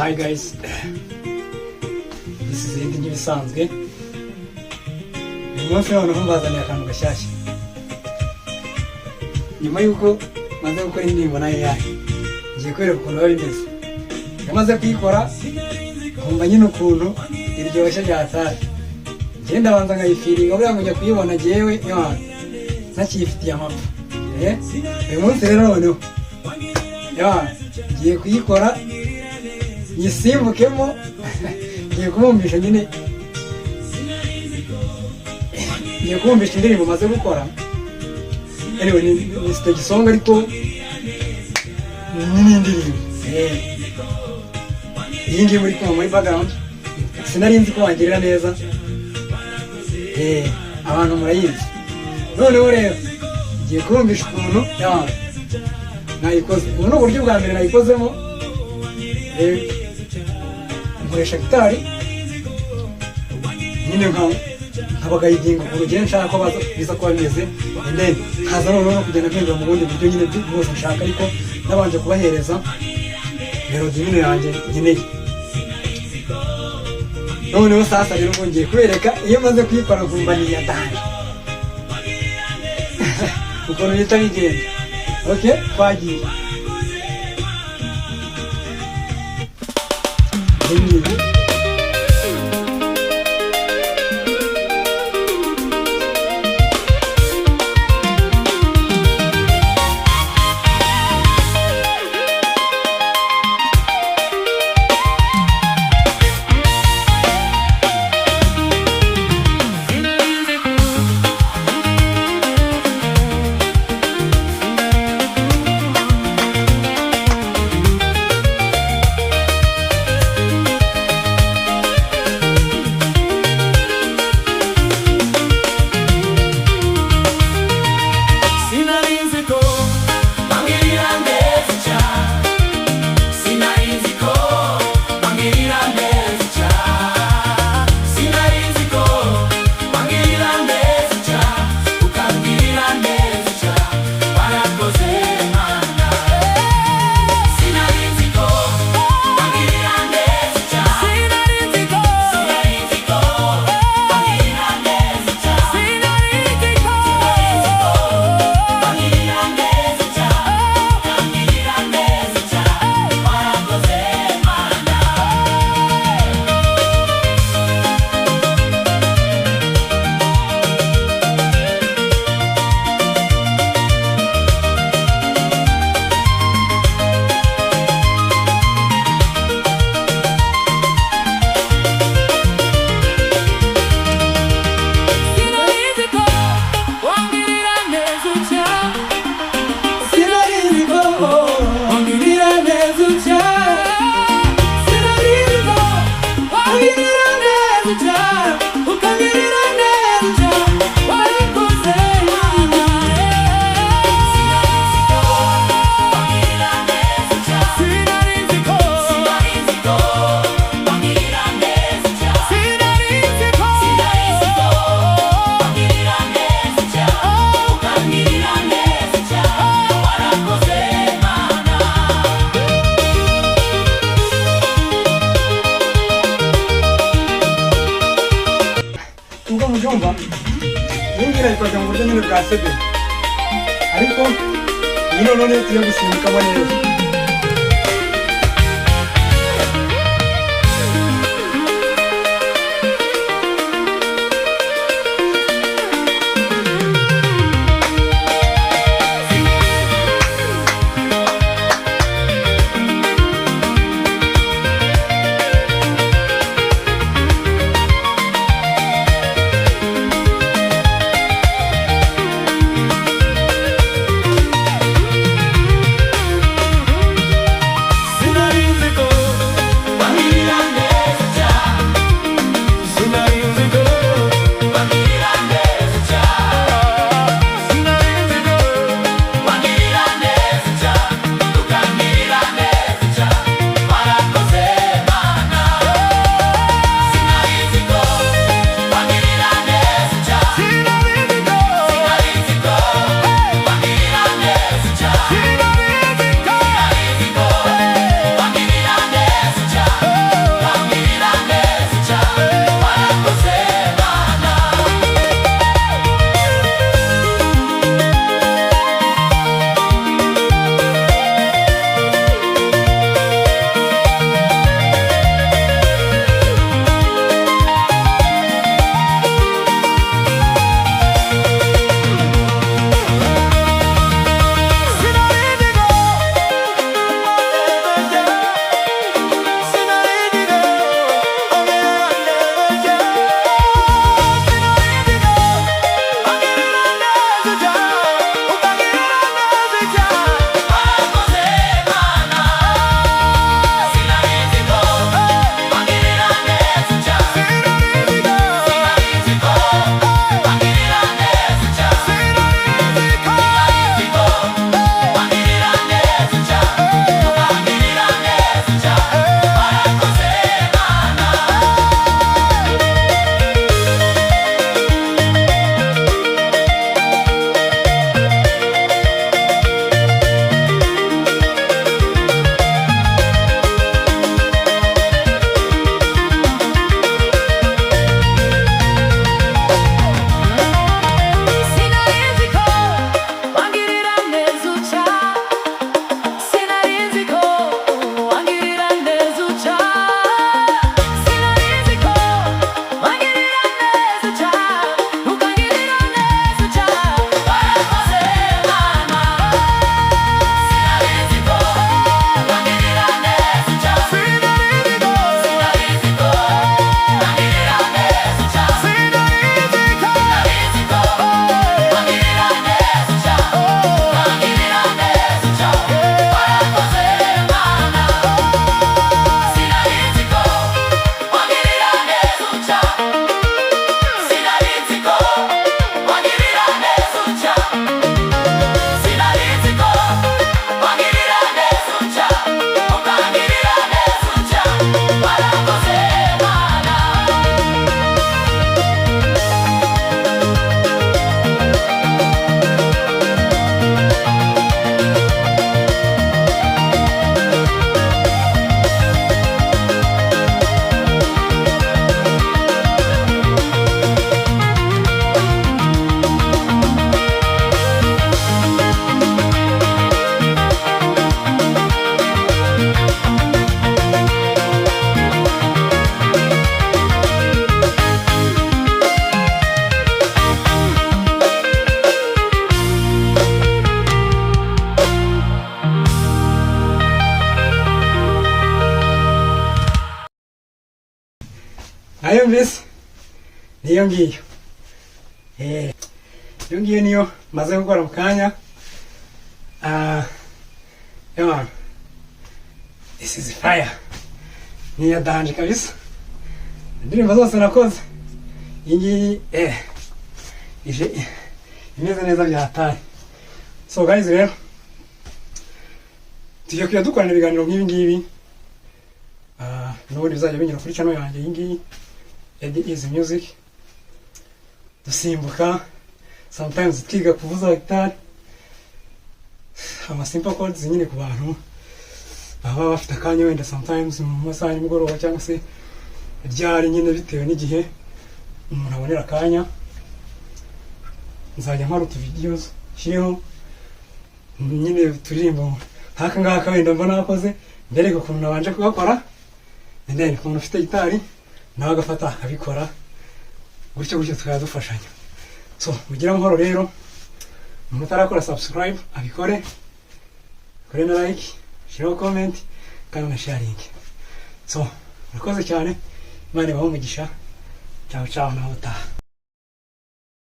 Hi guys, this is Indi nk'ibisanzwe. Uyu munsi noneho mbazaniye akantu gashyashya. Nyuma y'uko maze gukora indirimbo na AI, ngiye kwereka ukuntu biba bimeze. Iyo maze kuyikora, nkumva nyine ukuntu iryoshye byatari. Njye ndabanza nkayifeelinga, buriya ngo njya kuyibona jyewe ewana ntakiyifitiye amapfa. Uyu munsi rero noneho, ewana, ngiye kuyikora nyisimbukemo, ngiye kubumvisha nyine, ngiye kubumvisha indirimbo maze gukora. Anyway, ni stage song, ariko ni n'indirimbo. Iyi ngiyi muri kumva muri background, "Sinari nzi ko wangirira neza". Abantu murayizi. Noneho rero ngiye kubumvisha ukuntu nayikoze. Ubu ni uburyo bwa mbere nayikozemo. Nkoresha gitari nyine nkabaguidinga ukuntu ugiye nshaka ko biza kuba bimeze, and then nkaza noneho no kugenda mpindura mu bundi buryo nyine bwose nshaka, ariko nabanje kubahereza melody nyine yanjye nkeneye. Noneho sasa rero ubwo ngiye kubereka iyo maze kuyikora nkumva ni iya danger, ukuntu bihita bigenda. Okay, twagiye. Iyi Sinari nzi ko wangirira neza cyane. Sinari nzi ko wangirira neza cyane. Sinari nzi ko wangirira neza cyane. Ukangirira neza cyane. Warakoze Mana. Sinari nzi ko wangirira neza cyane. Sinari nzi ko. Sinari nzi ko wangirira neza cyane. Sinari nzi ko. Wangirira neza cyane. Ukangirira neza cyane. Warakoze Mana. Sinari nzi ko wangirira neza cyane. Sinari nzi ko wangirira neza cyane. Sinari nzi ko wangirira neza cyane. Ukangirira neza cyane. Warakoze Mana. Sinari nzi ko wangirira neza cyane. Sinari nzi ko. Sinari nzi ko wangirira neza cyane. Sinari nzi ko. Sinari nzi ko wangirira neza cyane. Ukangirira neza cyane. Warakoze Mana. Ubwo mubyumva, iyi ngiyi nayikoze mu buryo nyine bwa sebeni, ariko iyi noneho niyo tugiye gusimbukamo neza. Mwayumvise? Niyo ngiyo. Iyo ngiyo niyo maze gukora mu kanya. Ah, yeah, this is fire. Ni iya danger kabisa. Indirimbo zose nakoze, iyi ngiyi ije imeze neza bya hatari. So guys, rero tugiye kujya dukorana ibiganiro nk'ibi ngibi. Ah, n'ubundi bizajya binyura kuri channel yanjye iyi ngiyi, Eddie Easy Music. Dusimbuka, sometimes twiga kuvuza gitari, ama simple chords nyine, ku bantu baba bafite akanya, wenda sometimes mu masaha y'umugoroba cyangwa se ryari nyine, bitewe n'igihe umuntu abonera akanya. Nzajya nkora utu videos shyireho nyine turirimbo nk'aka ngaka wenda mba nakoze, mbereke ukuntu nabanje kugakora, and then ukuntu ufite gitari nawe agafata akabikora gutyo gutyo, tukajya dufashanya. So mugire amahoro rero. Umuntu utarakora subscribe abikore, kore na like, shiraho comment kandi na sharing. So murakoze cyane, Imana ibahe umugisha. Ciao ciao, naho utaha.